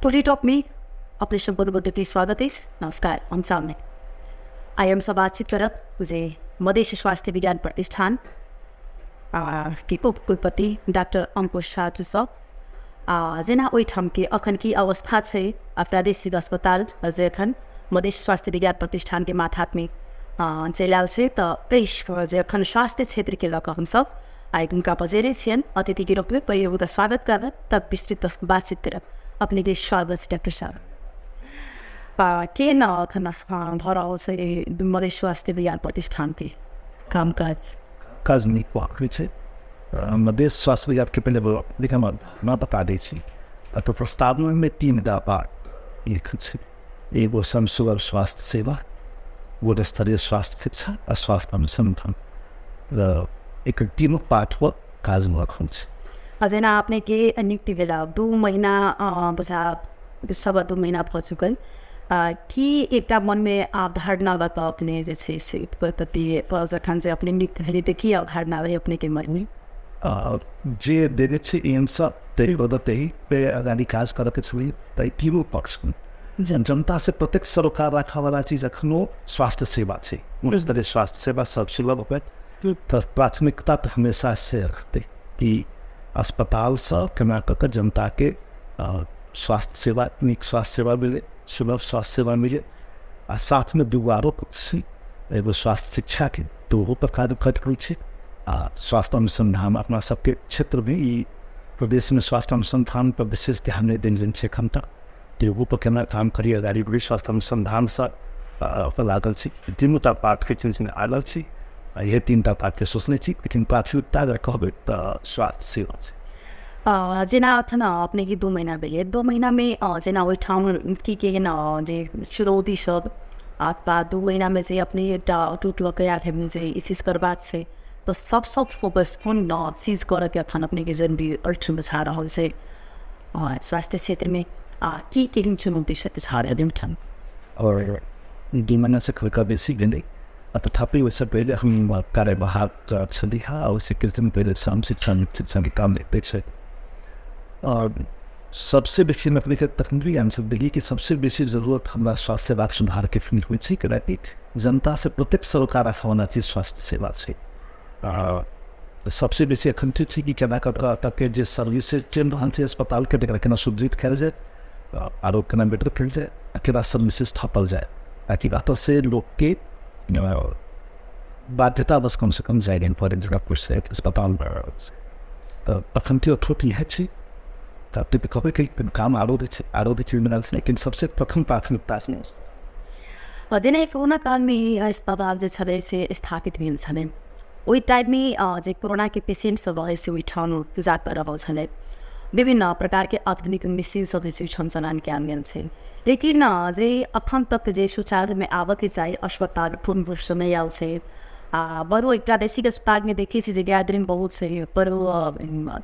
टोली टॉकमे अपने सम्पूर्ण गोटेके स्वागत अछि। नमस्कार, हम सामने आइ हमसब बातचीत करब जे मधेश स्वास्थ्य विज्ञान प्रतिष्ठान के उपकुलपति डॉक्टर अंकुश झासँ आ जेना ओहिठामके अखन की अवस्था छै आ प्रादेशिक अस्पताल जे एखन मधेश स्वास्थ्य विज्ञान प्रतिष्ठानके माथातमे चलि आयल छै, तऽ एहि जे एखन स्वास्थ्य क्षेत्रके लऽ कऽ हमसब आइ हुनका बजेने छियनि अतिथिके रूपमे। पहिले हुनका स्वागत करब, तब विस्तृत बातचीत करब। अपनेके स्वागत छै डॉक्टर साहब। केहन एखन भऽ रहल छै मधेश स्वास्थ्य विज्ञान प्रतिष्ठानके कामकाज? काज नीक भऽ छै। मधेश स्वास्थ्य विज्ञानके पहिले देखिए, हम न बता दै छी। तऽ प्रस्तावनामे तीन टा पार्ट लिखल छै। एगो समसुलभ स्वास्थ्य सेवा, गुणस्तरीय स्वास्थ्य शिक्षा आ स्वास्थ्य अनुसन्धान। र एकर तीनू पार्ट पर काज भऽ रहल छै। जेना अपनेके नियुक्ति भेला 2 महीना बुझा 2.25 महीना भऽ चुकल, की एकटा मनमे अवधारणा बताउ अपने जे छै से उपकुलपति जखन से अपने नियुक्त भेलै तऽ की अवधारणा रहै अपनेके मनमे? जे देने छै एम्स ताहि बदलते ही पे अगाडि काज करऽके छलै। तऽ तीनू पक्ष जनता से प्रत्यक्ष सरोकार राखऽवला चीज एखनो स्वास्थ्य सेवा छै। गुणस्तरीय स्वास्थ्य सेवा सब सुलभ होयत तऽ प्राथमिकता तऽ हमेशा से रहतै कि अस्पतालसँ केना कऽ कऽ जनताके स्वास्थ्य सेवा, नीक स्वास्थ्य सेवा मिलै, सुलभ स्वास्थ्य सेवा मिलै। आ साथमे दूगो आरो पक्ष छै। एगो स्वास्थ्य शिक्षाके, तऽ ओहो पर कार्य करि रहल छै। आ स्वास्थ्य अनुसन्धान, अपना सबके क्षेत्रमे, ई प्रदेशमे स्वास्थ्य अनुसन्धान पर विशेष ध्यान नहि देल गेल छै एखन तक। तऽ ओहो पर केना काम करी अगाडि बढ़ी, स्वास्थ्य अनुसन्धानसँ लागल छी। तीनूटा पार्टके चीजमे आगल छी आ इहे तीन टा पार्टके सोचने छी, लेकिन प्राथमिकता अगर कहबै तऽ स्वास्थ्य सेवा छै। जेना एखन अपनेके 2 महीना भेलै, 2 महीनामे जेना ओहिठाम की केहन जे चुनौती सब अथवा 2 महीनामे जे अपने एकटा अटूट लऽ के आयल हेबै जे ई चीज करबाक छै, तऽ सबसँ फोकस कोन चीज करऽके एखन अपनेके जरूरी अछि बुझा रहल छै स्वास्थ्य क्षेत्रमे? आ की केहन चुनौती सब बुझा रहल ओहिठाम? आओर 2 महीनासँ हल्का बेसी गेलै आ तथापि ओहिसँ पहिले हम कार्यवाहक छली हँ आ ओहिसँ किछु दिन पहिले हम शिक्षा शिक्षाके काम देखते छै। आओर सबसे बेसी हम अपनेके तखन आंसर देलियै कि सबसे बेसी जरूरत हमरा स्वास्थ्य सेवाके सुधारके फील होइ छै, कियाकि जनतासँ प्रत्यक्ष सरोकार राखऽवला चीज स्वास्थ्य सेवा छै। सबसे बेसी एखन छै कि केना कऽ कऽ एतऽके जे सर्विसेज चलि रहल छै अस्पतालके, तकरा केना सुदृढ़ कयल जाय, आरो केना बेटर कयल जाय आ केना सर्विसेज थपल जाय, ताकि एतऽसँ लोकके बाध्यतावश कमसँ कम जाय नहि पड़ै जनकपुरसँ अस्पताल। तऽ अखन त्यो छोट इएह छै। तऽ कहबै कि काम आरो भी छै, आरो भी चीज मिलल छै, लेकिन सबसे प्रथम प्राथमिकता छै। जेना कोरोना कालमे ई अस्पताल जे छलै से स्थापित भेल छलै, ओहि टाइममे जे कोरोनाके पेशेंट सब रहै से ओहिठाम जाकऽ रहल छलै। विभिन्न प्रकारके आधुनिक मशीन सब जे छै ओहिठाम चलान कयल गेल छै, लेकिन जे अखन तक जे सुचारूमे आबऽके चाही, अस्पताल पूर्ण रूपसँ नहि आयल छै। आ बरु एक प्रादेशिक अस्पतालमे देखै छी जे गैदरिंग बहुत छै, पर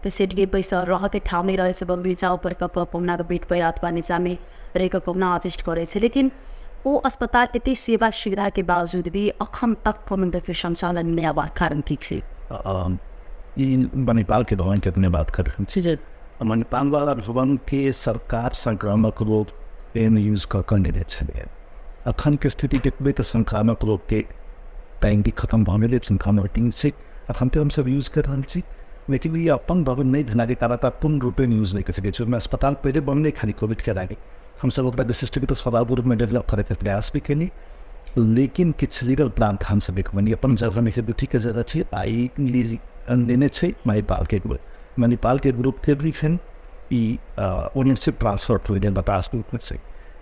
पेशेंटके पैसा रहऽके ठाम नहि रहै छै। बरु नीचा ऊपर कऽ कऽ कहुनाके बेड पर अथवा नीचामे रहि कऽ कहुना एडजस्ट करै छै। लेकिन ओ अस्पताल एते सेवा सुविधाके बावजूद भी अखन तक कोनो देखियौ सञ्चालन नहि अयबाक कारण की छै? ई मणिपालके भवनके अपने बात कर रहल छी जे मणिपालवला भवनके सरकार संक्रामक रोग एहन यूज कऽ कऽ लेने छलै। अखनके स्थिति देखबै तऽ संक्रामक रोगके टाइम भी खतम भऽ गेलै, संक्रामक टीम छै। अखन तऽ हमसब यूज कर रहल छी, लेकिन ई अपन भवन नहि भेलाके कारण पूर्ण रूपेण यूज नहि कऽ सकै छी। ओहिमे अस्पताल पहिले बनलै खाली कोविडके लागि। हमसब ओकरा विशिष्ट अस्पतालके रूपमे डेवलप करैके प्रयास भी केली, लेकिन किछु लीगल प्रावधान सब बनी अपन जगहमे के जगह छै आ ई लीज लेने छै मणिपालके ग्रुप। मणिपालके ग्रुपके भी फेर ई ओनरशिप ट्रांसफर हो गेल बतास ग्रुपमे छै।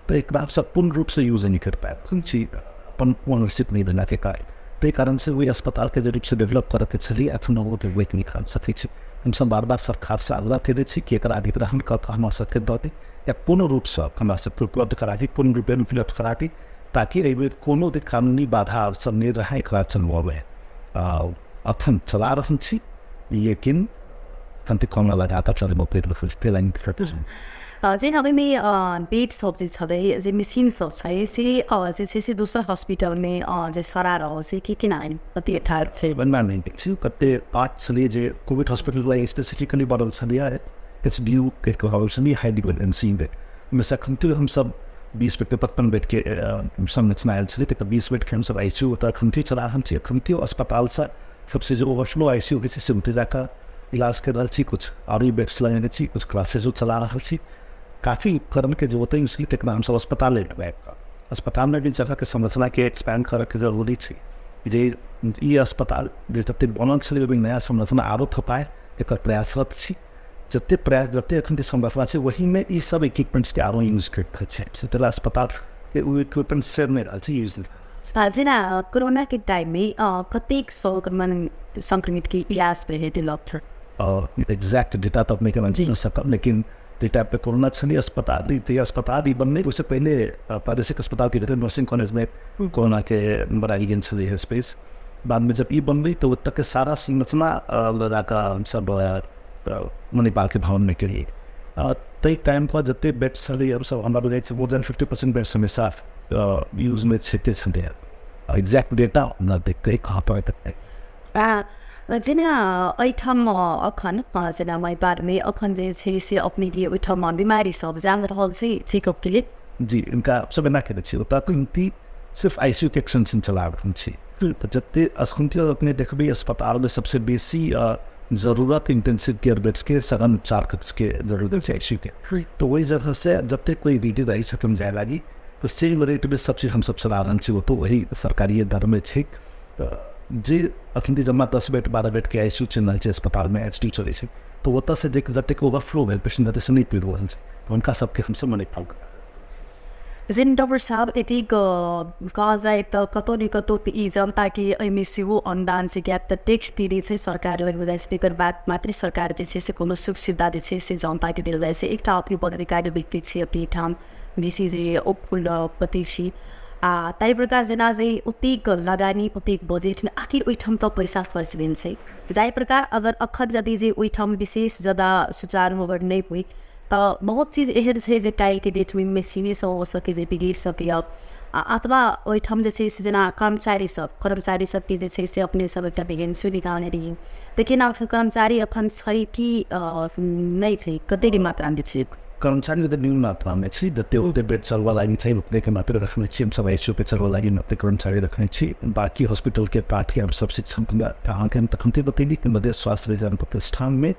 तऽ एकरा हमसब पूर्ण रूपसँ यूज नहि कर पाबि छी अपन ओनरशिप नहि भेलाके कारण। ताहि कारणसँ ओहि अस्पतालके जे रूपसँ डेवलप करऽके छलै, एखन ओ वेट नहि कर सकै छी। हमसब बार बार सरकारसँ आग्रह कयने छी कि एकरा अधिग्रहण कऽ कऽ हमरा सबके दऽ दी या कोनो रूपसँ हमरा सबके उपलब्ध करा दी, पूर्ण रूपेण उपलब्ध करा दी, ताकि एहिमे कोनो भी कानूनी बाधा अड़चन नहि रहै एकरा चलबऽमे। अखन चला रहल छी, लेकिन कन्ति कम लगातार चलबऽ पड़ि रहल छै। लाइन जेना ओहिमे बेड सब जे छलै, जे मशीन सब छै, से जे छै से दोसर हॉस्पिटलमे जे सरा रहल छै कि केना कति ठार छै? बनना नहि छै। कते बात छलै जे कोविड हॉस्पिटल स्पेसिफिकली बनल छलैए, एच डी यू के कहल छलै, हाई डिपेंडेंसी। ओहिमे से अखन हमसब 20 बेडके 55 बेडके संरचना आयल छलै, तकर 20 बेडके हमसब आई सी यू ओतऽ अखन चला रहल छी। अखन अस्पतालसँ सबसे जे ओवरफ्लो आई सी यू होइ छै से ओतऽ जाकऽ इलाज कर रहल छी, कुछ आर बेड्स लगेने छी, कुछ क्लासेजो चला रहल छी। काफ़ी उपकरणके जे ओतऽ यूज तकरा हमसब अस्पतालेमे आबि कऽ अस्पतालमे भी जगहके संरचनाके एक्सपैंड करऽके जरूरी छै। जे ई अस्पताल जे जतेक बनल छलै ओहिमे नया संरचना आरो थपाय एकर प्रयासरत छी। जतेक प्रयास जतेक एखन जे संरचना छै ओहीमे ई सब इक्विपमेंट्सके आरो यूज करि रहल छै। ताहि अस्पतालके ओ इक्विपमेंट से नहि रहल छै यूज। जेना कोरोनाके टाइममे कतेक संक्रमण संक्रमितके इलाज भेल हेतै डॉक्टर? एग्जैक्ट डेटा तऽ अपनेके नहि सकब, लेकिन जाहि टाइमपर कोरोना छलै अस्पताल अस्पताल ई बनलै ओहिसँ पहिले प्रादेशिक अस्पतालके भीतर नर्सिंग कॉलेजमे कोरोनाके बनायल गेल छलै है स्पेस। बादमे जब ई बनलै तऽ ओतऽके सारा संरचना लगा कऽ हमसब मणिपालके भवनमे केलियै। ताहि टाइमपर जतेक बेड छलै हमसब हमरा बुझाइ छै मोर देन 50% बेड्स हमेशा यूजमे छेते छलै। एग्जैक्ट डेटा हमरा देखते कहाँ पर। जेना एहिठाम अखन जेना महिपालमे अखन जे छै से अपनेके ओहिठाम बीमारी सब जा रहल छै चेकअपके लेल? जी, इनका सब एना केने छै ओतऽ अखन सिर्फ आई सी यू के एक्सटेंशन चला रहल छै। तऽ जतेक अखन अपने देखबै अस्पतालमे सबसँ बेसी जरूरत इंटेंसिव केयर बेड्सके सघन उपचार कक्षके जरूरत छै आई सी यू के। तऽ ओहि जगहसँ जतेक कोइ रेडी रहै छथिन जाय लागी तऽ सेम रेटमे सब चीज हमसब चला रहल छी। ओतऽ वही सरकारी दरमे छै। तऽ जे अखन जमा 10 बेड 12 बेडके आई सी यू चलि रहल छै अस्पतालमे, एच डी चलै छै, तऽ ओतऽसँ जे जतेक ओवरफ्लो भेल पेशेंट जतेक से नहि पीड़ रहल छै तऽ हुनका सबके हमसब मणिपाल। जेन डॉक्टर साहब एतेक कहल जाय तऽ कतहु ने कतहु तऽ ई जनताके एहिमे सेहो अनुदान छै, किएक तऽ टैक्स तिरै छै सरकार लग जाइ छै, तकर बाद मात्रै सरकार जे छै से कोनो सुख सुविधा जे छै से जनताके देल जाइ छै। एकटा अपने पदाधिकारी व्यक्ति छी, अपने ठाम बेसी जे उपकुलपति छी, आ ताहि प्रकार जेना जे ओतेक लगानी ओतेक बजेटमे आखिर ओहिठाम तऽ पैसा खर्च भेल छै। जाहि प्रकार अगर अखन यदि जे ओहिठाम विशेष ज्यादा सुचारू अगर नहि होइ तऽ बहुत चीज एहन छै जे काल्हिके डेटमे मशीनेसँ हो सकै जे बिगड़ि सकैए, अथवा ओहिठाम जे छै से जेना कर्मचारी सब कर्मचारी सबके जे छै से अपने सब एकटा वैकेंसी निकालने रहियै तऽ केना कर्मचारी अखन छै कि नहि छै, कतेक मात्रामे छै? कर्मचारी तऽ न्यून मात्रामे छै, जते ओते बेड चलबऽ लागि छै ओतेक मात्र रखने छी हमसब। आई सी यू पे चलबऽ लागि ओतेक कर्मचारी रखने छी। बाकी हॉस्पिटलके पार्टके हमसब शिक्षण अहाँके हम तखन बतैली कि मध्य स्वास्थ्य विज्ञान प्रतिष्ठानमे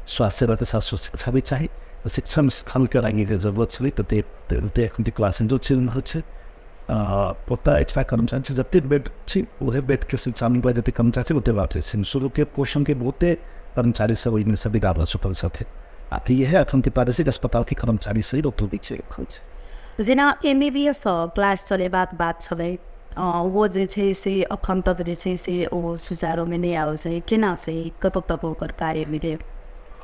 स्वास्थ्य सेवाके साथ शिक्षा भी चाही। शिक्षण स्थलके लागि जे जरूरत छलै तऽ ओते एखन क्लासेजो चलि रहल छै। ओतऽ एक्स्ट्रा कर्मचारी छै, जतेक बेड छै उहे बेडके संचालन पर जतेक कर्मचारी छै ओते बात छै। शुरूके पोषणके बहुते कर्मचारी सब ओहिमे से विदा भऽ चुकल छथिन। आ इएह अखन प्रादेशिक अस्पतालके कर्मचारी सहित ओतऽ भी छै एखन छै। जेना M B B S class चलेबाक बात छलै, ओ जे छै से अखन तक जे छै से ओ सुचारूमे नहि आयल छै, केना छै, कतऽ तक ओकर कार्य भेलै?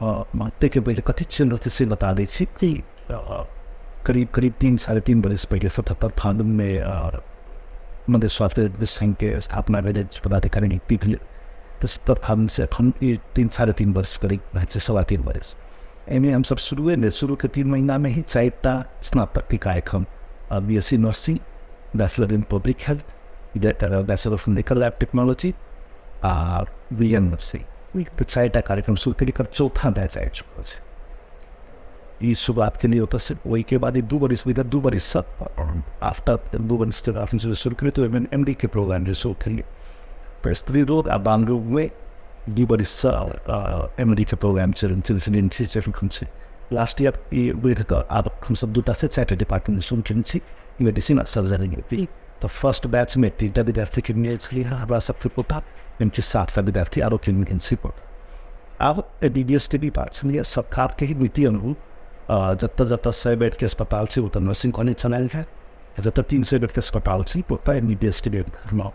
हाँ, ताहिके पहिले कथी चलि रहल छै से बता दै छी कि करीब करीब 3 साढ़े 3 बरस पहिले 77 फागुनमे मध्य स्वास्थ्य संघके स्थापना भेलै, पदाधिकारी नियुक्ति भेलै। तऽ 70 फागुनसँ एखन ई 3 साढ़े 3 वर्ष करीब भए छै, 3.25 वर्ष। एहिमे हमसब शुरुएमे शुरूके 3 महीनामे ही 4टा स्नातकके कार्यक्रम B S C nursing, bachelor in public health, bachelor of medical lab technology आ बी एन नर्सिंग, तऽ 4टा कार्यक्रम शुरू केलियै। एकर चौथा बैच आबि चुकल छै। ई शुरुआत केलियै ओतऽसँ। ओहिके बाद ई 2 बरिस विगत 2 बरिससँ आफ्टर 2 बरिस शुरू केलियै तऽ ओहिमे एम डी के प्रोग्राम जे शुरू केलियै। स्त्री रोग आ बाल रोगमे 2 बरिससँ एम डी के प्रोग्राम चलि छै। लास्ट ईयर ई बढ़ि कऽ आब हमसब 2 से 4टा डिपार्टमेंट शुरू केने छी, मेडिसिन आ सर्जरी। तऽ फर्स्ट बैचमे 3टा विद्यार्थीके मिलल छलै हँ हमरा सबके कोटा, एहिमे 7टा विद्यार्थी आरो के मिलल छै कोटा। आब एम बी बी एस के भी बात छलैए, सरकारके ही नीति अनुरूप जतऽ जतऽ 100 बेडके अस्पताल छै ओतऽ नर्सिंग कॉलेज चलायल जाय, जतऽ 300 बेडके अस्पताल छै ओतऽ एम बी बी एस के अवधारणा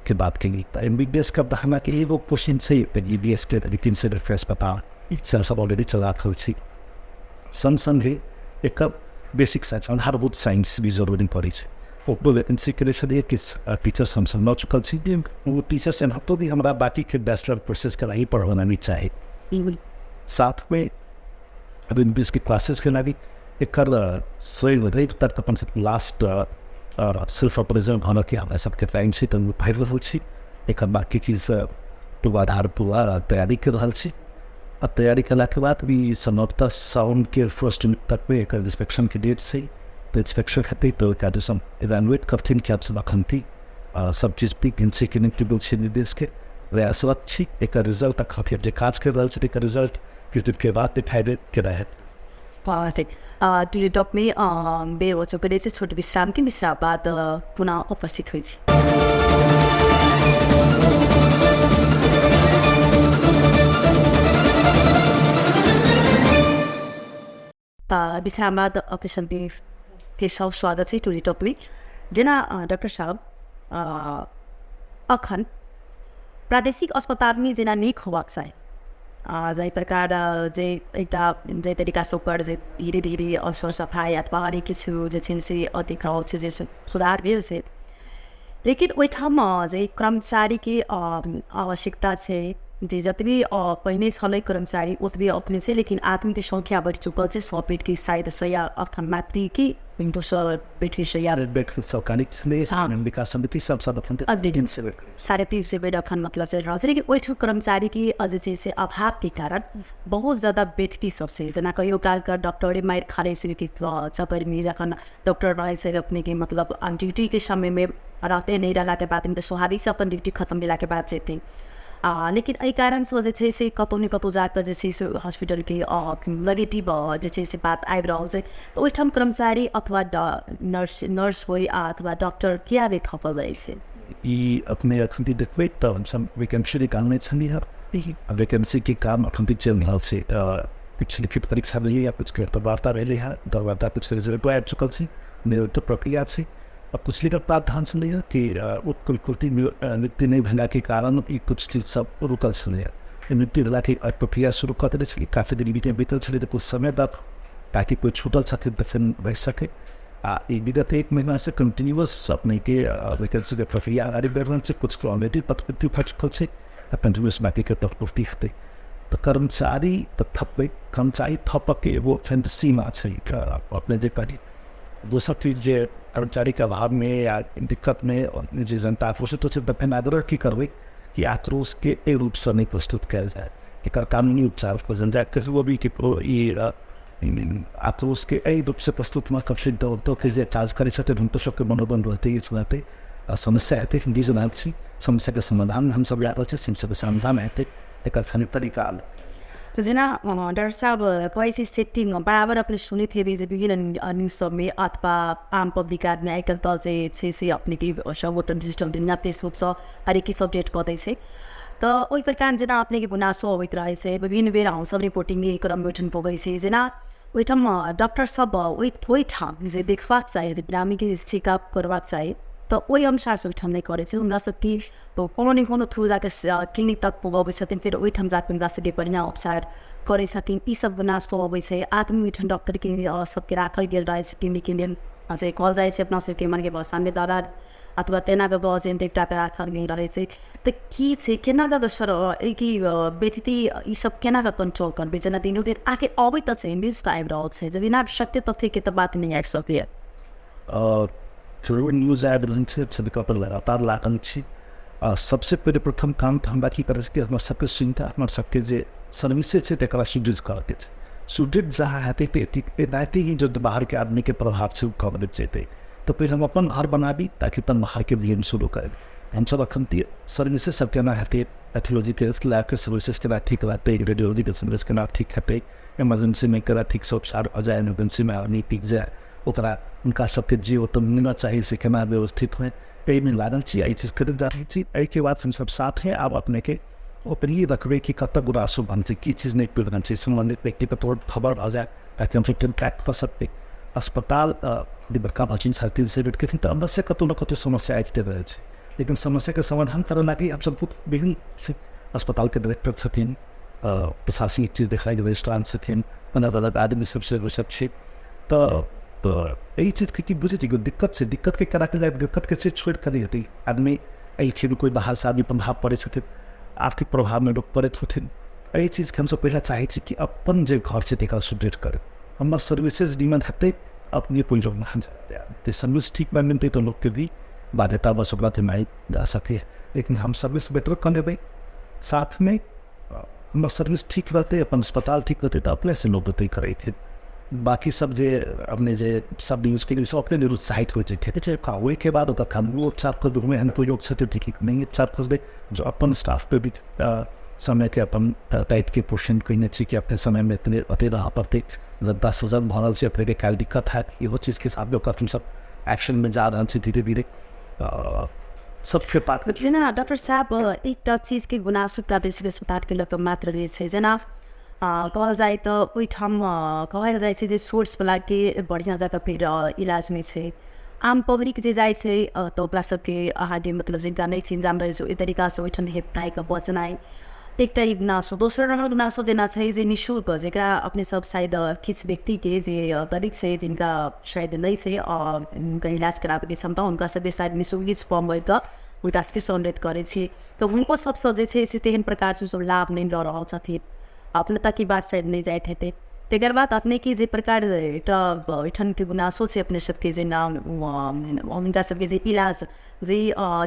के बात केली। तऽ एम बी बी एस के अवधारणाके एगो क्वेश्चन छै एम बी बी एस के 300 बेडके अस्पताल से सब ऑलरेडी चला रहल छी। सङ्ग सङ्गे एकर बेसिक साइंस आधारभूत साइंस भी जरूरी पड़ै छै। ओकरो वैकेंसी के छलियै, किछु टीचर्स हमसब लऽ चुकल छी। ओ टीचर्स एनाहितो भी हमरा बाकीके बैचलर प्रोसेसके लागि पढ़ाना भी चाही। साथमे अब एम बी एस के क्लासेसके लागि एकर शनि रवि तक अपन सब लास्ट सिर्फ प्रेजेंट भऽ के हमरा सबके टाइम छै तऽ भरि रहल छी। एकर बाकी चीज पूर्वाधार पूरा तैयारी कर रहल छी। आ तैयारी केलाके बाद भी संभवतः साउनके फर्स्ट वीक तकमे एकर इंस्पेक्शनके डेट छै। तऽ इंस्पेक्शन हेतै तऽ ओहिके आदेश इवेलुएट करथिन कि आब अखन सब चीज गेल छै कि नहि गेल छै निर्देशके प्रयासरत छी। एकर रिजल्ट अखन जे काज करि रहल छै एकर रिजल्ट किछु दिनके बाद देखाइ देत केना हेतै। टुडे टॉकमे बेर हो चुकल छै छोट विश्रामके, विश्राम बाद पुनः उपस्थित होइ छी। विश्राम बाद अपने फेर सब स्वागत छै टुडे टॉकमे। जेना डॉक्टर साहब अखन प्रादेशिक अस्पतालमे जेना नीक होबाक चाही, जाहि प्रकार जे एकटा जाहि तरीकासँ ओकर जे धीरे धीरे सर सफाइ अथवा हरेक किछु जे छै से देख रहल छै जे सुधार भेल छै, लेकिन ओहिठाम जे कर्मचारीके आवश्यकता छै, जे जतबी पहिने छलै कर्मचारी ओतबे अखने छै, लेकिन आदमीके संख्या बढ़ि चुकल छै। 100 बेडके शायद 100 अखन मात्र कि 200 बेडके 100 बेड सरकारी विकास समिति सब सब अखन 350 बेड 350 बेड अखन मतलब चलि रहल छै, लेकिन ओहिठाम कर्मचारीके जे छै से अभावके कारण बहुत ज्यादा व्यक्ति सब छै। जेना कहियो कालके डॉक्टरे मारि खा लै छै कि चक्करमे जखन डॉक्टर रहै छै अपनेके मतलब ड्यूटीके समयमे रहते नहि रहलाके बादमे तऽ स्वाभाविक से अपन ड्यूटी खतम भेलाके बाद जेतै, लेकिन एहि कारणसँ जे छै से कतहु ने कतहु जाकऽ जे छै से हॉस्पिटलके नेगेटिव जे छै से बात आबि रहल छै। तऽ ओहिठाम कर्मचारी अथवा नर्स होइ अथवा डॉक्टर किया नहि थपल जाइ छै? ई अपने अखन देखबै तऽ हमसब वैकेंसी निकालने छलियै हँ। वैकेंसीके काम अखन चलि रहल छै। किछु लिखित परीक्षा भेलै या किछु वार्ता भेलै हँ, वार्ता किछु रिजल्टो आबि चुकल छै, निरन्तर प्रक्रिया छै। अब कुछ लिखल प्रावधान छलै हँ कि उत्कुलकुलति नियुक्ति नहि भेलाके कारण ई कुछ चीज सब रुकल छलै हँ। नियुक्ति भेलाके प्रक्रिया शुरू कऽ देने छलै, काफी दिन बीचमे बीतल छलै, तऽ कुछ समय तक ताकि कोइ छूटल छथिन तऽ फेर भरि सकै। आ ई विगत 1 महीनासँ कंटिन्यूअस अपनेके वैकेंसीके प्रक्रिया अगाडि बढ़ि रहल छै। कुछ ऑलरेडी पदपूर्ति भऽ चुकल छै आ कंटिन्यूअस बाकीके पदपूर्ति हेतै। तऽ कर्मचारी तऽ थपबै, कर्मचारी थपऽके एगो फेर सीमा छै अपने जे कही। दोसर चीज जे कर्मचारीके अभावमे या दिक्कतमे जे जनता आक्रोशित होइ छै तऽ फेर आग्रह की करबै कि आक्रोशके एहि रूपसँ नहि प्रस्तुत कयल जाय, एकर कानूनी उपचार खोजल जाय। ककरो भी केकरो ई आक्रोशके एहि रूपसँ प्रस्तुत मतलब के जे चार्ज करै छथिन हुनको सबके मनोबल रहतै, ई रहतै। आ समस्या हेतै, रीजन छी, समस्याके समाधान हमसब लए रहल छी, समस्याके समाधान हेतै, एकर खाली तरीका। तऽ जेना डॉक्टर साहब कहै छै सेटिंग बराबर अपने सुनैत हेबै जे विभिन्न न्यूज सबमे अथवा आम पब्लिक आदमी आइ काल्हि तऽ जे छै से अपनेके सब गोटा डिजिटल दुनिया फेसबुकसँ हरेक किछु अपडेट कऽ दै छै। तऽ ओहि प्रकार जेना अपनेके गुनासो अबैत रहै छै, विभिन्न बेर हमसब रिपोर्टिंग क्रममे ओहिठाम पबै छै। जेना ओहिठाम डॉक्टर सब ओहिठाम जे देखबाक चाही, जे बिरामीके चेकअप करबाक चाही, तऽ ओहि अनुसारसँ ओहिठाम नहि करै छै। हुनका सबके कोनो ने कोनो थ्रू जाके क्लिनिक तक पुगबै छथिन, फेर ओहिठाम जाके हुनका सबके बढ़िआँ उपचार करै छथिन। ई सब गुनासो अबै छै। आदमी ओहिठाम डॉक्टरके सबके राखल गेल रहै छै क्लिनिकके लेल, से कहल जाइ छै अपना सबके मनके भाषामे दलाल अथवा तेना कऽ कऽ एजेंट एकटाके राखल गेल रहै छै। तऽ की छै केना कऽ सर की व्यक्ति ई सब केना कऽ कंट्रोल करबै? जेना दिनों दिन आखिर अबै तऽ छै, न्यूज तऽ आबि रहल छै, जे बिना सत्य तथ्यके तऽ बात नहि आबि सकैए। जरूर न्यूज आबि रहल छै, पर लगातार लागल छी। सबसे पहिले प्रथम काम तऽ हमरा की करै छै कि हमर सबके सुविधा, हमर सबके जे सर्विसेज छै तकरा सुदृढ़ करऽके छै। सुदृढ़ जहाँ हेतै तऽ एनाहिते ही जो बाहरके आदमीके प्रभाव छै ओ कम जेतै। तऽ पहिले हम अपन घर बनाबी ताकि तब बाहरके भी हम शुरू करी। हमसब अखन सर्विसेज सब केना हेतै, पैथोलॉजीके लैबके सर्विसेज केना ठीक रहतै, रेडियोलॉजीके सर्विस केना ठीक हेतै, इमरजेंसीमे केना ठीकसँ उपचार भऽ जाय, इमरजेंसीमे आदमी टिक जाय, ओकरा हुनका सबके जे ओतऽ मिलना चाही से केना व्यवस्थित होइ, एहिमे लागल छी, एहि चीज करैत जा रहल छी। एहिके बाद हमसब साथ है आब अपनेके ओपनली रखबै कि कतऽ गुनासो बनल छै, की चीज नहि पुरि रहल छै, सम्बन्धित व्यक्तिके तुरन्त खबर भऽ जाय ताकि हमसब ट्रैक कऽ सकबै। अस्पताल बड़का भचिन 350 बेडके छै तऽ अवश्य कतहु ने कतहु समस्या आबिते रहै छै, लेकिन समस्याके समाधान करऽ लागि हमसब विभिन्न अस्पतालके डायरेक्टर छथिन, प्रशासनिक चीज देखलाके रजिस्ट्रार छथिन, अलग अलग आदमी सबसँ सब छै। तऽ एहि चीजके की बुझै छी दिक्कत छै, दिक्कतके केना जाय, दिक्कतके से छोड़ि कऽ नहि हेतै। आदमी एहिठाम कोइ बाहरसँ आदमी प्रभाव पड़ै छथिन, आर्थिक प्रभावमे लोक पड़ैत होथिन। एहि चीजके हमसब पहिला चाहै छी कि अपन जे घर छै तकरा सुदृढ़ करै, हमर सर्विसेज निमन हेतै अपने कोइ लोग तऽ सर्विस ठीक बनि मिलतै तऽ लोकके भी बाध्यता बस ओकरा मारि जा सकै। लेकिन हम सर्विस बेटर कऽ लेबै, साथमे हमर सर्विस ठीक रहतै, अपन अस्पताल ठीक रहतै तऽ अपनेसँ लोक ओतै करेथिन। बाँकी सब जे अपने जे सब यूज केलियै सब अपने निरुत्साहित हो जेथिन। ओहिके बाद ओतऽ कानूनो उपचार कऽ दू, एहन कोइ लोक छथिन ठीक नहि उपचार कऽ देबै जो अपन स्टाफके भी समयके अपन टाइटके पोषण कयने छी कि अपने समयमे एतने अते रहऽ पड़तै, जनता सजग भऽ रहल छै, अपनेके काल्हि दिक्कत हैत, इहो चीजके हिसाबमे ओकर हमसब एक्शनमे जा रहल छी धीरे धीरे सबके बात। जेना डॉक्टर साहब एकटा चीजके गुनासो प्रादेशिक अस्पतालके लऽ कऽ मात्र रहै छै, जेना कहल जाय तऽ ओहिठाम कहल जाइ छै जे सोर्सवलाके बढ़िआँ जकाँ फेर इलाज नहि छै, आम पब्लिक जे जाइ छै तऽ ओकरा सबके अहाँके मतलब जिनका नहि चिन्जाम रहै छै ओहि तरीकासँ ओहिठाम हेपनाइ बचनाइ एकटा ई गुनासो। दोसर नम्बर गुनासो जेना छै जे निःशुल्क जकरा अपने सब शायद किछु व्यक्तिके जे गरीब छै जिनका शायद नहि छै हुनका इलाज कराबैके क्षमता, हुनका सबके शायद निःशुल्क किछु फॉर्म भरि कऽ हुनका सबके सहूलियत करै छी, तऽ हुनको सबसँ जे छै से तेहन प्रकारसँ ओसब लाभ नहि लऽ रहल छथिन, अपने तक ई बात शायद नहि जाइत हेतै। तकर बाद अपनेके जे प्रकार एकटा ओहिठामके गुनासो छै अपने सबके, जेना हुनका सबके जे इलाज जे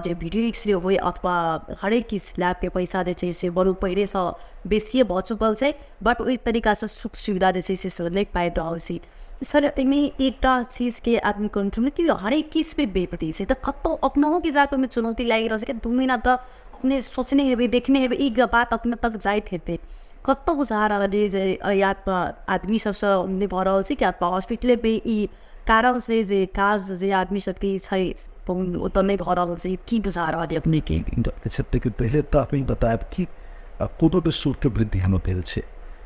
जे वीडियो एक्सरे होइ अथवा हरेक किछु लैबके पैसा जे छै से बड़ो पहिलेसँ बेसिए भऽ चुकल छै, बट ओहि तरीकासँ सुख सुविधा जे छै से नहि पाबि रहल छी। सर एहिमे एकटा चीजके आदमी कंट्रोल कि हरेक किछुमे बेपति छै, तऽ कतहु अपनहुके जाकऽ ओहिमे चुनौती लागि रहल छै कि 2 महीना तऽ अपने सोचने हेबै, देखने हेबै, ई बात अपने तक जाइत हेतै, कतहु बुझा रहल अइ जे या तऽ आदमी सबसँ नहि भऽ रहल छै कि अथवा हॉस्पिटलेमे ई कारण छै जे काज जे आदमी सबके छै ओतऽ नहि भऽ रहल छै, की बुझा रहल अइ अपनेके? देखियौ पहिले तऽ अपने बतायब कि कोनो भी शुल्कके वृद्धि हम भेल छै,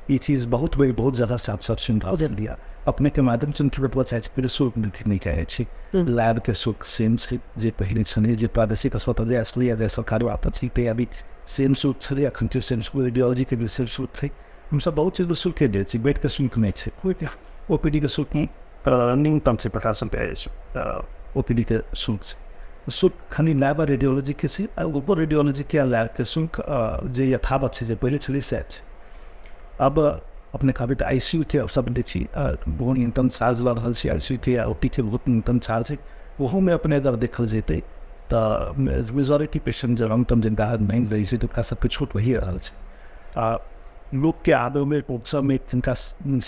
ई चीज बहुत बेर बहुत जगह से आप सब सुनि रहल दिया अपनेके माध्यम से बतबऽ चाहै छी, पहिले शुल्क वृद्धि नहि कहै छी, लैबके शुल्क सेम छै जे पहिले छलै, जे प्रादेशिक अस्पताल जे छलै या जे सरकारी आपत छै ते अभी सेम शुल्क छलै, अखन त्यो सेम शुल्क, रेडियोलॉजीके भी सेम शुल्क छै, हमसब बहुत चीजके शुल्के दै छी, बेडके शुल्क नहि छै, कोइ ओ पी डी के शुल्क नहि, न्यूनतम छै 50 रुपैआ अछि ओ पी डी के शुल्क छै। शुल्क खाली लैब आ रेडियोलॉजीके छै, आ ओहो रेडियोलॉजीके आ लैबके शुल्क जे यथावत छै जे पहिले छलै सएह छै। अब अपने कहबै तऽ आई सी यू के सब दै छी, बहुत न्यूनतम चार्ज लऽ रहल छी, आई सी यू के आ ओ टी के बहुत न्यूनतम चार्ज छै, ओहोमे अपने अगर देखल जेतै तऽ मेजोरिटी पेशेंट जे लॉन्ग टर्म जिनका नहि रहै छै तऽ ओकरा सबके छूट भइए रहल छै। आ लोकके आबैमे पहुँचऽमे जिनका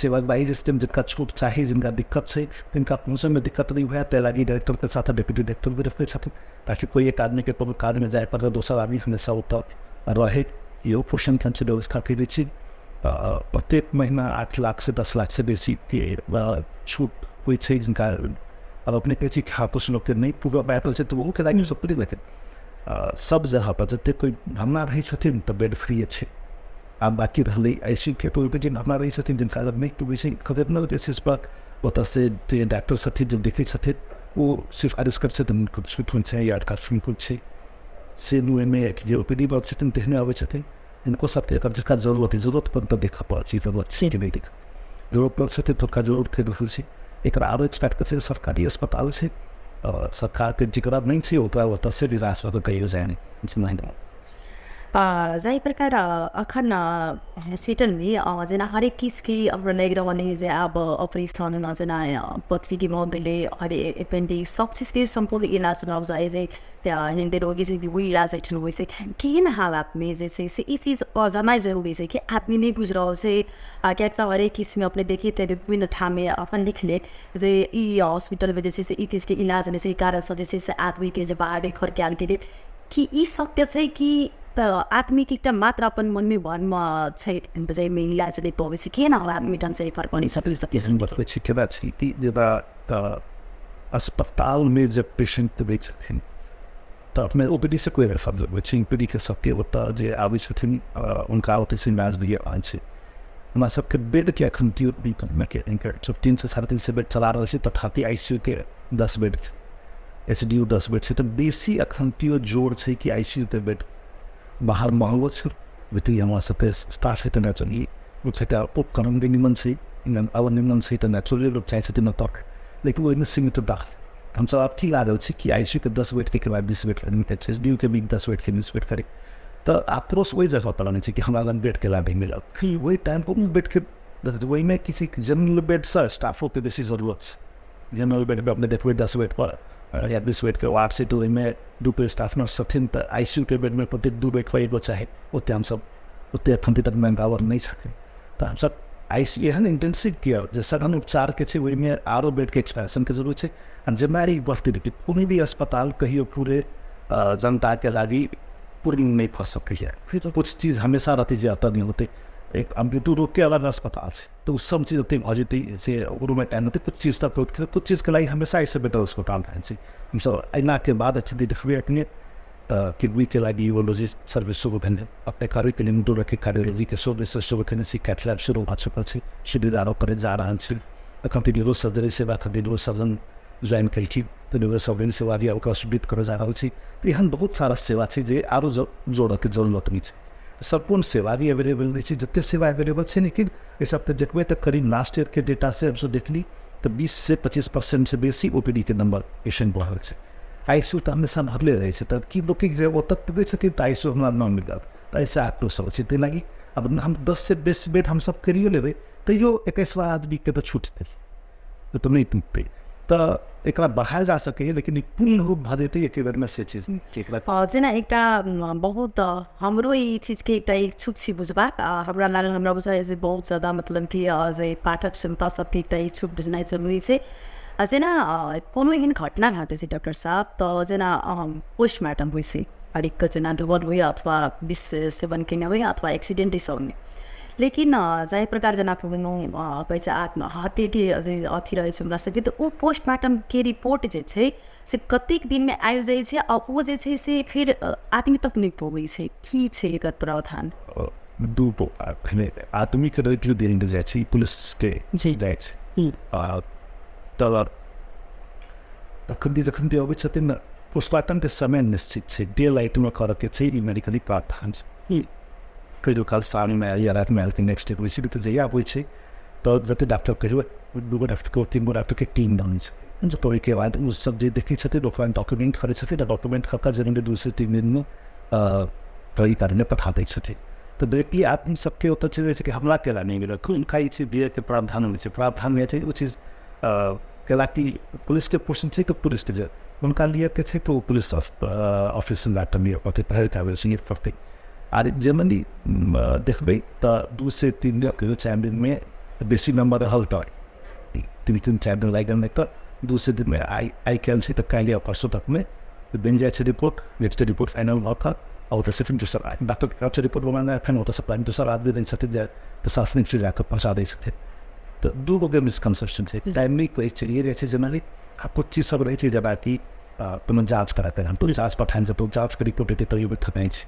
सेवाग्राही जे छथिन जिनका छूट चाही, जिनका दिक्कत छै तिनका पहुँचऽमे दिक्कत नहि हुए ताहि लागि डायरेक्टरके साथ डिप्टी डायरेक्टर भी रखने छथिन, ताकि कोइ एक आदमीके कोनो काजमे जाय पड़ल दोसर आदमी हमेशा ओतऽ रहै, इहो पोषण हमसब व्यवस्था कयने छी। प्रत्येक महीना 8 लाख से 10 लाख से बेसीके छूट होइ छै जिनका। अब अपने कहै छी कि हँ किछु लोकके नहि पूरा पाबि रहल छै तऽ ओहोके लागि सब पूरे लेकिन सब जगहपर जतेक कोइ भरना रहै छथिन तऽ बेड फ्रीए छै। आब बाँकी रहलै आई सी यू के तऽ जे भरना रहै छथिन जिनका अगर नहि पुरै छै कतेक बेसिसपर ओतऽसँ जे डॉक्टर छथिन जे देखै छथिन ओ सिफारिश करै छथिन, हुनको छूट होइ छै या शुल्क होइ छै। से ओहिमे जे ओ पी डी पर छथिन तेहने अबै छथिन, हिनको सबके एकर जकरा जरूरत है जरूरत पर तऽ देखऽ पड़ै छै, जरूरत छै कि नहि देखऽ, जरूरत पर छथिन तऽ ओकरा जरूरत रहल छै। एकर आरो एक्सपेक्ट छै सरकारी अस्पताल छै, सरकारके जकरा नहि छै ओकरा ओतऽसँ निराश भऽ कऽ कहियो जाय नहि। जाहि प्रकार अखन हॉस्पिटलमे जेना हरेक चीजके हमरा लागि रहल अइ जे आब ऑपरेशन जेना पथरीके भऽ गेलै, हरेक एपेंडिक्स सब चीजके सम्पूर्ण इलाज भऽ जाइ छै, हृदय रोगी छै ओहि इलाज एहिठाम होइ छै। केहन हालातमे जे छै से ई चीज जनाइ जरूरी छै कि आदमी नहि बुझि रहल छै, किएक तऽ हरेक किसिममे अपने देखित हेबै विभिन्न ठाममे अपन लिखले जे ई हॉस्पिटलमे जे छै से ई चीजके इलाज नहि छै, ई कारणसँ जे छै से आदमीके जे बाहर रेफर कयल गेलै, कि ई सत्य छै कि तऽ आदमीके एकटा मात्र अपन मनमे भ्रम छै जाहिमे इलाज नहि पबै छै, केहन आदमी ढङ्गसँ रेफर करि सकै छै? बतबै छी केना छै कि जेना तऽ अस्पतालमे जब पेशेंट दै छथिन तऽ अपने ओ पी डी से कोइ रेफर देबै छै, ओ पी डी के सबके ओतऽ जे आबै छथिन हुनका ओतऽसँ इलाज भइए रहल छै। हमरा सबके बेडके एखन सब 300 से 350 बेड चला रहल छै, तथापि आई सी यू के 10 बेड छै, एच डी यू 10 बेड छै, तऽ बेसी एखन त्यो जोर छै कि आई सी यू के बेड बाहर महगो छै, भीतरी हमरा सबके स्टाफ है तऽ नेचुरली उपकरण भी निमन छै, अब निमन छै तऽ नेचुरली लोक चाहै छथिन ओतऽ, लेकिन ओहिमे सीमितता हमसब आब की लागल छै कि आई सी यू के 10 बेडके के बाद 20 बेड करै, एच डी यू के भी 10 बेडके 20 बेड करै, तऽ आक्रोश ओहि जगहपर आनै छै कि हमरा लग बेडके लाभ मिलल, ओहि टाइमपर ओ बेडके ओहिमे किसी जनरल बेडसँ स्टाफोके बेसी जरूरत छै। जनरल बेडपर अपने देखबै 10 बेडपर या 20 बेडके वार्ड छै तऽ ओहिमे 2 स्टाफ नर्स छथिन, तऽ आई सी यू के बेडमे प्रत्येक 2 बेडपर एगो चाही, ओतेक हमसब ओतेक एखन तक मैन पावर नहि छथिन। तऽ हमसब आई एहन इंटेंसिव केयर जे सघन उपचारके छै ओहिमे आरो बेडके एक्सपेंशनके जरूरत छै। आ जिम्मेदारी बढ़ते देखियौ, कोनो भी अस्पताल कहियो पूरे जनताके लागि पूर्ण नहि भऽ सकैए। कुछ चीज हमेशा रहतै जे एतऽ नहि होतै। एक मृत्यु रोगके अलग अस्पताल छै तऽ ओ सब चीज ओतै भऽ जेतै से ओकरोमे टाइम हेतै। कुछ चीज तऽ कुछ चीजके लागि हमेशा एहिसँ बेटर अस्पताल रहै छै। हमसब अयलाके बाद स्थिति देखबै अखने तऽ किडनीके लागि यूरोलॉजी सर्विस शुरू भेलै, अपने करैके लेल मृत्यु कार्डियोलॉजीके सर्विस शुरू केने छी, कैथ लैब शुरू भऽ चुकल छै, सुविधा आरो करैत जा रहल छै। एखन तऽ न्यूरो सर्जरी सेवा न्यूरो सर्जन ज्वाइन केलखिन तऽ न्यूरो सर्जरी सेवा भी ओकरा सुविध करऽ जा रहल छी। तऽ एहन बहुत सारा सेवा छै जे आरो जोड़ऽके जरूरत नहि छै। सम्पूर्ण सेवा भी एवेलेबल नहि छै, जतेक सेवा एवेलेबल छै लेकिन एहि सबके देखबै तऽ करीब लास्ट ईयरके डेटासँ हमसब देखली तऽ 20 से 25% से बेसी ओ पी डी के नंबर पेशेंट बढ़ल छै। आई सी यू तऽ हमेशा भरले रहै छै, तऽ की लोक जे ओतऽ पुगै छथिन तऽ आई सी यू हमरा नहि मिलत, तऽ एहिसँ आक्रोश अबै छै। ताहि लागि आब हम 10 से बेसी बेड हमसब करियो लेबै तैयो 21 आदमीके तऽ छूटतै, तऽ नहि टूटतै। तऽ एकरा बढ़ायल जा सकैए लेकिन ई पूर्ण रूप भऽ जेतै एके बेरमे से चीज। जेना एकटा बहुत हमरो ई चीजके एकटा इच्छुक छी बुझबाक, आ हमरा लागल हमरा बुझाइए जे बहुत ज्यादा मतलब कि जे पाठक क्षमता सबके एकटा इच्छुक बुझनाइ जरूरी छै। आ जेना कोनो एहन घटना घटै छै डॉक्टर साहब तऽ जेना पोस्टमार्टम होइ छै, हरेकके जेना डुबल होइ अथवा विष सेवन केने होइ अथवा एक्सीडेंट सबमे, लेकिन जाहि प्रकार जेना कोनो कहै छै आत्महत्याके जे अथी रहै छै हमरा सबके, तऽ ओ पोस्टमार्टमके रिपोर्ट जे छै से कतेक दिनमे आबि जाइ छै आ ओ जे छै से फेर आदमी तक नहि पबै छै, की छै एकर प्रावधान? दू आदमीके रेटियो देल जाइ छै, पुलिसके जाइ छै। तऽ तखन जे अबै छथिन ने पोस्टमार्टमके समय निश्चित छै, डे लाइटमे करऽके छै, ई मेडिकली प्रावधान छै। कहियो काल साँझमे आयल या रातिमे आयल तऽ नेक्स्ट डे होइ छै, तऽ जहिया होइ छै तऽ जतेक डॉक्टर कहियो 2 गो डॉक्टरके 3 गो डॉक्टरके टीम बनै छै, तऽ ओहिके बाद ओ सब जे देखै छथिन ओकरा डॉक्यूमेंट करै छथिन, डॉक्यूमेंट कऽ कऽ जनरली 2 से 3 दिनमे कई कार्य पठा दै छथिन। तऽ डायरेक्टली आदमी सबके ओतऽ चलि जाइ छै कि हमरा केला नहि मिलत, हुनका ई चीज दियैके प्रावधान होइ छै। प्रावधान होइ छै ओ चीज कैलाकि पुलिसके पोर्शन छै तऽ पुलिसके जे हुनका लियऽके छै तऽ ओ पुलिस ऑफिस डॉक्टर लिअ पड़तै, पहिल कागज लिअ पड़तै। आ जनरली देखबै तऽ 2 से 3 दिन कहियो 4 दिनमे बेसी नंबर रहल तऽ 3 4 दिन लागि गेल, नहि तऽ 2 से दिनमे आइ काल्हि छै तऽ काल्हि या परसों तकमे बनि जाइ छै रिपोर्ट। नेक्स्ट रिपोर्ट फाइनल भऽ कऽ आ ओतऽसँ फेर दोसर डॉक्टरके रिपोर्ट बनाना एखन ओतऽसँ प्लान दोसर आदमी दै छथिन जे प्रशासनिक से जाकऽ पहुँचा दै छथिन। तऽ 2 गोके मिसकन्सेप्शन छै, टाइमली कहै चलिए जाइ छै जनरली। आ कुछ चीज सब रहै छै जेनाकि कोनो जाँच कराके हम तऽ जाँच पठानि छै, तऽ जाँचके रिपोर्ट एतै तैयो थकाइ छै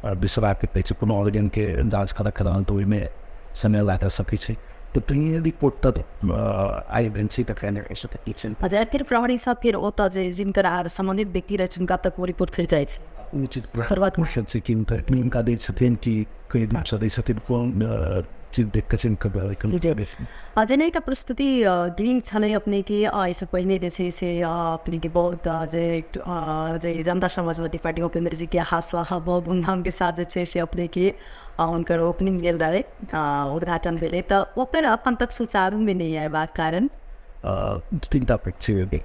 आओर विश्वासके कहै छै कोनो ऑर्गनके जाँच करऽके रहल तऽ ओहिमे समय लागि सकै छै। तऽ प्रिलिमिनरी रिपोर्ट तऽ आइ भेल छै तऽ अच्छा फिर प्रहरी सब फिर ओतऽ जे जिनकर आर सम्बन्धित व्यक्ति रहै छै हुनका तक ओ रिपोर्ट फिर जाइ छै। ओ चीज छै कि हुनका दै छथिन कि कई दिनसँ दै छथिन, कोन चीज देख कऽ जेना एकटा प्रस्तुति ग्रीन छलै अपनेके एहिसँ पहिने जे छै से अपनेके बहुत जे जनता समाजवादी पार्टी उपेंद्र जी के हाथसँ बहुत धूमधामके साथ जे छै से अपनेके हुनकर ओपनिंग भेल रहै, उद्घाटन भेलै, तऽ ओकर अखन तक सुचारूमे नहि अयबाक कारण 3 टा छै।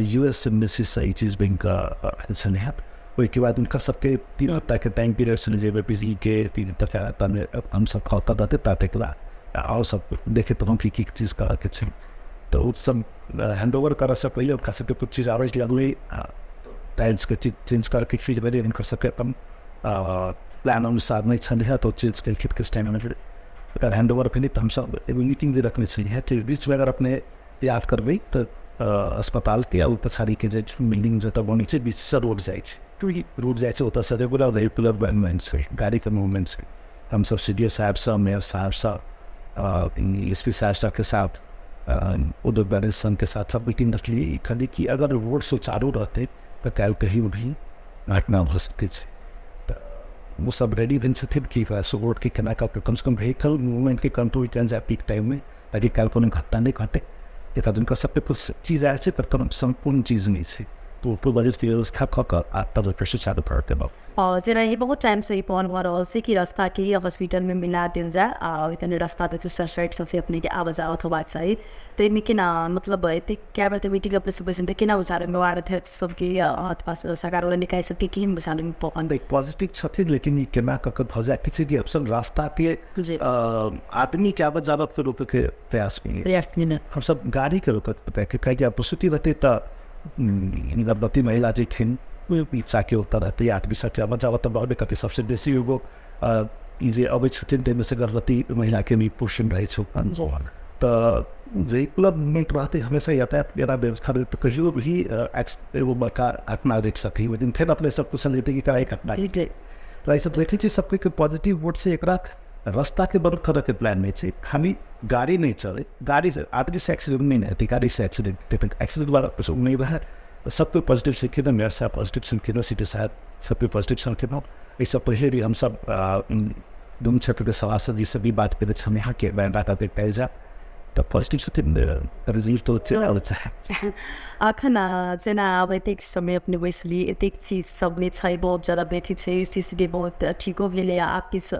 यूएस एम्बेसीसँ ई चीज बैंक छलै हँ, ओहिके बाद हुनका सबके 3 हफ्ताके टाइम पीरियड छलै जे बिजलीके 3 हफ्ता हमसब खतम रहतै तातेक ला आओर सब देखैत रहौँ कि की चीज करऽके छै। तऽ ओ सब हैंड ओवर करऽसँ पहिले हुनका सबके कुछ चीज आबै लगलै, टाइल्सके चीज चेंज करऽके चीज भेलै, हुनकर सबके अपन प्लान अनुसार नहि छलै हँ तऽ ओ चेंज केलखिन किछु टाइममे। फेर ओकर हैंड ओवर भेलै तऽ हमसब एगो मीटिंग भी रखने छलियै हँ कि बीचमे अगर अपने याद करबै तऽ अस्पतालके आ ओ पछाड़ीके जे बिल्डिंग जतऽ बनै छै बीचसँ रोड जाइ छै, रोड जाइ छै ओतऽसँ रेगुलर वेहिकुलर मूवमेंट छै, गाड़ीके मूवमेंट छै। हमसब सी डी ओ साहबसँ, मेयर साहबसँ, एस पी साहब सबके साथ, उद्योग वाणिज्य संघके साथ सब मीटिंग रखलियै खाली कि अगर रोड सुचारू रहतै तऽ काल्हि कहियो भी घटना भऽ सकै छै। तऽ ओ सब रेडी भेल छथिन कि रोडके केना कऽ कमसँ कम व्हीकल मूवमेंटके कंट्रोल कयल जाय पीक टाइममे, ताकि काल्हि कोनो घटना नहि घटै। एक आदमीके सबके कुछ चीज आयल छै पर सम्पूर्ण चीज नहि छै। तऽ बजटके व्यवस्था कऽ कऽ आ तब फेरसँ चालू कर देबऽ। जेना ई बहुत टाइमसँ ई पहल भऽ रहल छै कि रास्ताके ही हॉस्पिटलमे मिला देल जाय आ ओहि तनी रास्ता दोसर साइडसँ से अपनेके आवाजावत होबाक चाही। तऽ एहिमे केना मतलब एतेक कए बेर तऽ मीटिंग अपने सब बैसल तऽ केना बुझा वार्ड अध्यक्ष सबके अथवा सरकारवला निकाय सबके केहन बुझा पहल? पॉजिटिव छथिन, लेकिन ई केना कऽ कऽ भऽ जाय किछु कि हमसब रास्ताके आदमीके आवत जावतके रोकैके प्रयासमे, हमसब गाड़ीके रोकैके काहेकि आब प्रसूति रहतै तऽ गर्भवती महिला जे थिन इच्छाके ओतऽ रहतै, आदमी सबके आवत जावत तऽ रहबे करतै। सबसँ बेसी एगो ई जे अबै छथिन ताहिमे से गर्भवती महिलाके भी पोषण रहै छै, तऽ वेहिकुलर मूवमेंट रहतै हमेशा, यातायात केना व्यवस्था रहतै तऽ कहियो भी एगो बड़का घटना घटि सकै। ओहि दिन फेर अपने सब पूछल जेतै कि काहे घटना। तऽ एहि सब देखै छी सबके पॉजिटिव वोट से एकरा रास्ताके बंद करऽके प्लान नहि छै, खाली गाड़ी नहि चलै, गाड़ी से आदमी से एक्सीडेंट नहि हेतै, गाड़ी से एक्सीडेंट एक्सीडेंट द्वारा नहि रहै। सबके पॉजिटिव छलखिन, मेयर साहब पॉजिटिव छलखिन, सी टी साहब सबके पॉजिटिव छलखिन। एहिसँ पहिले भी हमसब दुनू क्षेत्रके सभासद जी से भी बात केने छलियै हँ कि बात कयल जाय, तऽ पॉजिटिव छथिन, रिजल्ट तऽ। अखन जेना आब एतेक समय अपने बैसली, एतेक चीज सबमे छै, बहुत ज्यादा व्यथित छै, स्थिति बहुत ठीको भेलै, आब किछु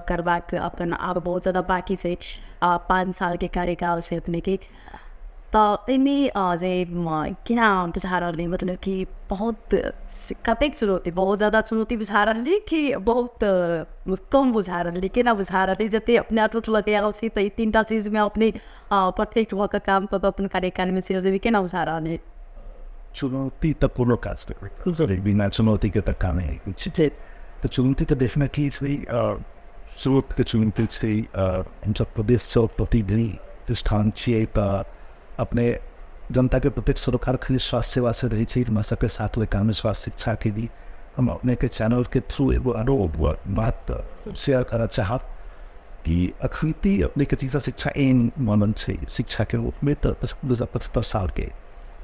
करबाक अपन आब बहुत ज्यादा बाँकी छै, 5 सालके कार्यकाल छै अपनेके, तऽ एहिमे जे केना बुझा रहलै मतलब कि बहुत कतेक चुनौती, बहुत ज्यादा चुनौती बुझा रहलै कि बहुत कम बुझा रहलै, केना बुझा रहलै? जते अपने अटूट लऽ आयल छी तऽ ई 3टा चीजमे अपने परफेक्ट भऽ कऽ काम कऽ कऽ अपन कार्यकालमे चलि जेबै, केना बुझा रहलै? चुनौती तऽ कोनो काज नहि, बिना चुनौतीके तऽ काम नहि होइ छै। तऽ चुनौती तऽ डेफिनेटली छै, स्रोतके चुनौती छै। हमसब प्रदेशसँ प्रतिनिधि स्थान छियै तऽ अपने जनताके प्रत्यक्ष सरोकार खाली स्वास्थ्य सेवासँ रहै छै, हमरा सबके साथ ओहि काममे स्वास्थ्य शिक्षाके भी। हम अपनेके चैनलके थ्रू एगो आरो बात शेयर करऽ चाहब कि अखन अपनेके चिकित्सा शिक्षा एन बनल छै शिक्षाके रूपमे तऽ 2075 सालके,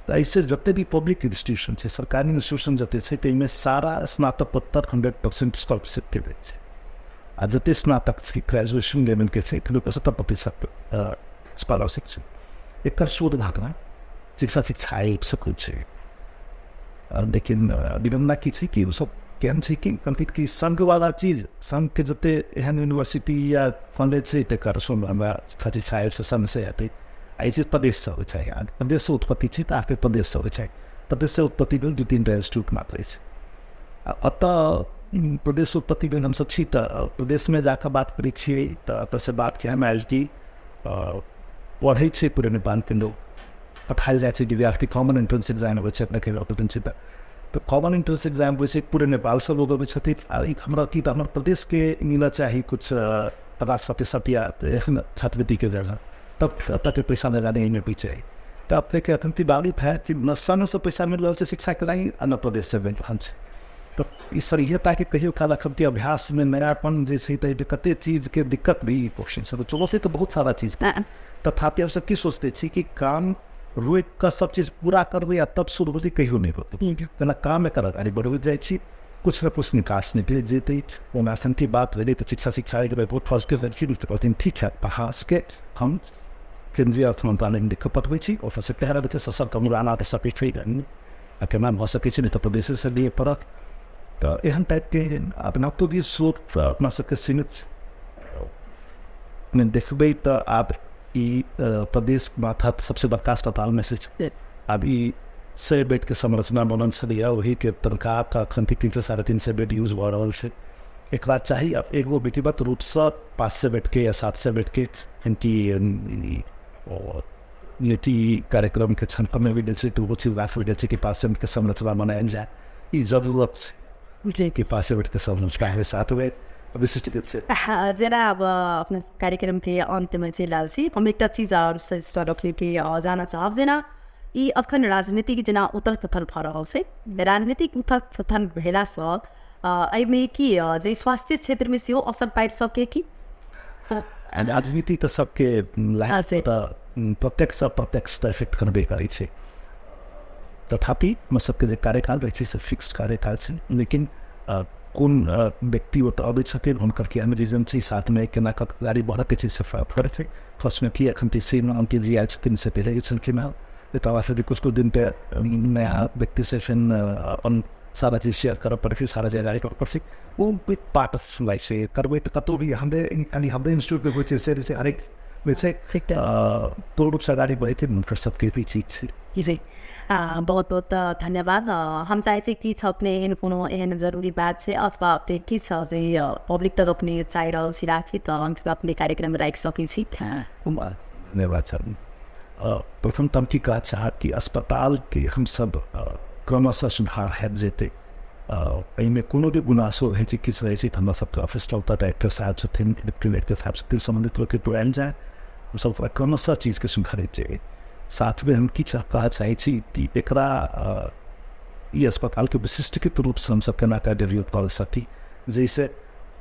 तऽ एहिसँ जते भी पब्लिक इंस्टीट्यूशन छै, सरकारी इंस्टीट्यूशन जते छै, ताहिमे सारा स्नातकोत्तर 100% स्कॉलरशिपके रहै छै, आ जते स्नातक छै ग्रेजुएशन लेवलके छै 75% स्कॉलरशिप छै। एकर शोध घटना चिकित्सा शिक्षा आबि सकै छै, लेकिन विडम्बना की छै कि ओसब केहन छै कि कम्प्लीट कि संघवाला चीज, संघके जते एहन यूनिवर्सिटी या कॉलेज छै तकर शोध हमरा शिक्षा शिक्षा आयोगसँ संघसँ हेतै, आ ई चीज प्रदेशसँ होइ छै, प्रदेशसँ उत्पत्ति छै तऽ आखिर प्रदेशसँ होइ छै, प्रदेशसँ उत्पत्ति भेल 2-3टा इंस्टीट्यूट मात्र छै। आ एतऽ प्रदेश उत्पत्ति भेल हमसब छी तऽ प्रदेशमे जाकऽ बात करै छियै तऽ एतऽसँ बात के हम आयल कि पढ़ै छै पूरे नेपालके लोक, पठायल जाइ छै विद्यार्थी, कॉमन एंट्रेंस एग्जाम होइ छै अपनेके छै तऽ कॉमन एंट्रेंस एग्जाम होइ छै, पूरे नेपालसँ लोक अबै छथिन। आ ई हमरा की तऽ हमर प्रदेशके मिलऽ चाही किछु 50% या एहन छात्रवृत्तिके जगह, तब एतऽके पैसा लगाने एहिमे भी चाही। तऽ अपनेके अखन बात है कि न संघसँ पैसा मिल रहल छै शिक्षाके लागि आ न प्रदेशसँ मिल रहल छै। तऽ ई सरियताके कहियो काल अखन अभ्यासमे नयापन जे छै तऽ कते चीजके दिक्कत भी क्वेश्चन सब चुनौती तऽ बहुत सारा चीज, तथापि हमसब की सोचते छी कि काम रोकि कऽ सब चीज पूरा करबै आ तब शुरू होतै, कहियो नहि होतै। जेना काममे करऽ गाड़ी बढ़बैत जाइ छी, कुछ ने कुछ निकास निकलि जेतै। ओना अखन बात भेलै तऽ शिक्षा शिक्षा बहुत पॉजिटिव भेलखिन, कहथिन ठीक है, अहाँ सबके हम केन्द्रीय अर्थ मंत्रालयमे लिख कऽ पठबै छी, ओतऽसँ कहि रहल छै सशक्त अनुदान सकै छै आ केना भऽ सकै छै, नहि तऽ प्रदेशेसँ दिअ पड़त। तऽ एहन टाइपके अपना तो भी स्रोत अपना सबके सीमित देखबै तऽ आब ई प्रदेश माथत सबसँ बड़का अस्पतालमे से छै। आब ई 100 बेडके संरचना बनल छलैए, ओहिके तनख्वाह तऽ अखन 300 350 बेड यूज भऽ रहल छै। एकरा चाही आब एगो विधिवत रूपसँ 500 बेडके या 700 बेडके नीति कार्यक्रमके क्षमतामे भी छै, तऽ ओहो चीज राखल गेल छै कि 500 बेडके संरचना बनायल जाय। ई जरूरत छै कि 500 बेडके संरचना साथ विशिष्ट चिकित्सा। जेना अब अपना कार्यक्रमके अन्तमे चलि आयल छी, हम एकटा चीज आओर सजेस्ट अपनेके जानऽ चाहब, जेना ई अखन राजनीतिक जेना उथल पुथल भऽ रहल छै, राजनीतिक उथल पुथल भेलासँ एहिमे की जे स्वास्थ्य क्षेत्रमे सेहो असर पाड़ि सकै कि? राजनीति तऽ सबके तऽ प्रत्यक्ष अप्रत्यक्ष तऽ इफेक्ट करबे करै छै, तथापि हमर सबके जे कार्यकाल रहै छै से फिक्स्ड कार्यकाल छै, लेकिन कोन व्यक्ति ओतऽ अबै छथिन हुनकर केहन रीजन छै, साथमे केना कऽ गाड़ी बढ़ऽके छै से फर्क छै। फर्स्टमे की अखन तऽ श्री अंकित जी आयल छथिन से पहिले छलखिन हँ, तकर बाद फेर कुछ कुछ दिन पे नया व्यक्तिसँ फेर अपन सारा चीज शेयर करऽ पड़ै छै, सारा जानकारी करऽ पड़ै छै। ओ पार्ट ऑफ लाइफ छै, करबै तऽ कतहु भी हमरे खाली हमरे इंस्टीट्यूटमे होइ छै से हरेक होइ छै। पूर्ण रूपसँ अगाडि बढ़ैत हुनकर सबके भी चीज छै। जी, बहुत बहुत धन्यवाद। हम चाहै छी किछु अपने एहन कोनो एहन जरूरी बात छै अथवा अपने किछु जे पब्लिक तक अपने चाहि रहल छी राखी तऽ हम अपने कार्यक्रममे राखि सकै छी। धन्यवाद सर। प्रथम तऽ हम की कहऽ चाहब कि अस्पतालके हमसब क्रमशः सुधार हैत जेतै। एहिमे कोनो भी गुनासो रहै छै, किछु रहै छै, तऽ हमरा सबके ऑफिस ओतऽ डायरेक्टर साहब छथिन, डिप्टी डायरेक्टर साहब छथिन, सम्बन्धित लोकके जुड़ायल जाय, हमसब क्रमशः चीजके सुधारैत जेबै। साथमे हम की कहऽ चाहै छी कि एकरा ई अस्पतालके विशिष्टकृत रूपसँ हमसब केना कऽ डेवलप कऽ सकी, जाहिसँ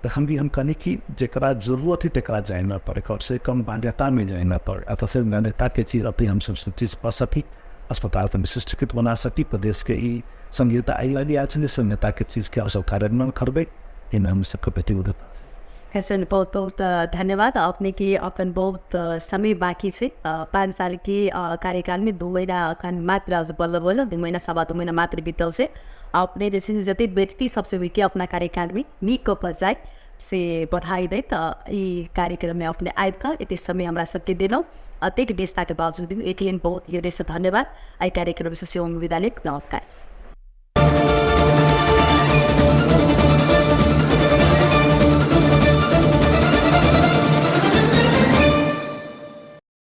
तखन भी हम कहनी कि जकरा जरूरत है तकरा जाय नहि पड़े, कमसँ कम मान्यतामे जाय नहि पड़े, अतः से मान्यताके चीज अतै हमसब सब चीज कऽ सकी, अस्पतालके विशिष्टकृत बना सकी। प्रदेशके ई संहिता एहि लागि आयल छलै, संहिताके चीजके हमसब कार्यान्वयन करबै, एहिमे हम सबके प्रतिबद्धता छै। ऐसे बहुत बहुत धन्यवाद अपने के। अपन बहुत समय बाँकी छै, 5 साल के कार्यकालमे 2 महीना अखन मात्र बल्ल बल्ल 2 महीना 2.25 महीना मात्र बीतल छै। अपने जे छै से जतेक व्यक्ति सबसे होइके अपना कार्यकालमे नीक कऽ कऽ जाय से बधाई दैत ई कार्यक्रममे अपने आबि कऽ एतेक समय हमरा सबके देलहुँ, अतेक व्यस्तताके बावजूद भी एक लेल बहुत हृदयसँ धन्यवाद। एहि कार्यक्रमसँ सेहो हम विदा लेब। नमस्कार।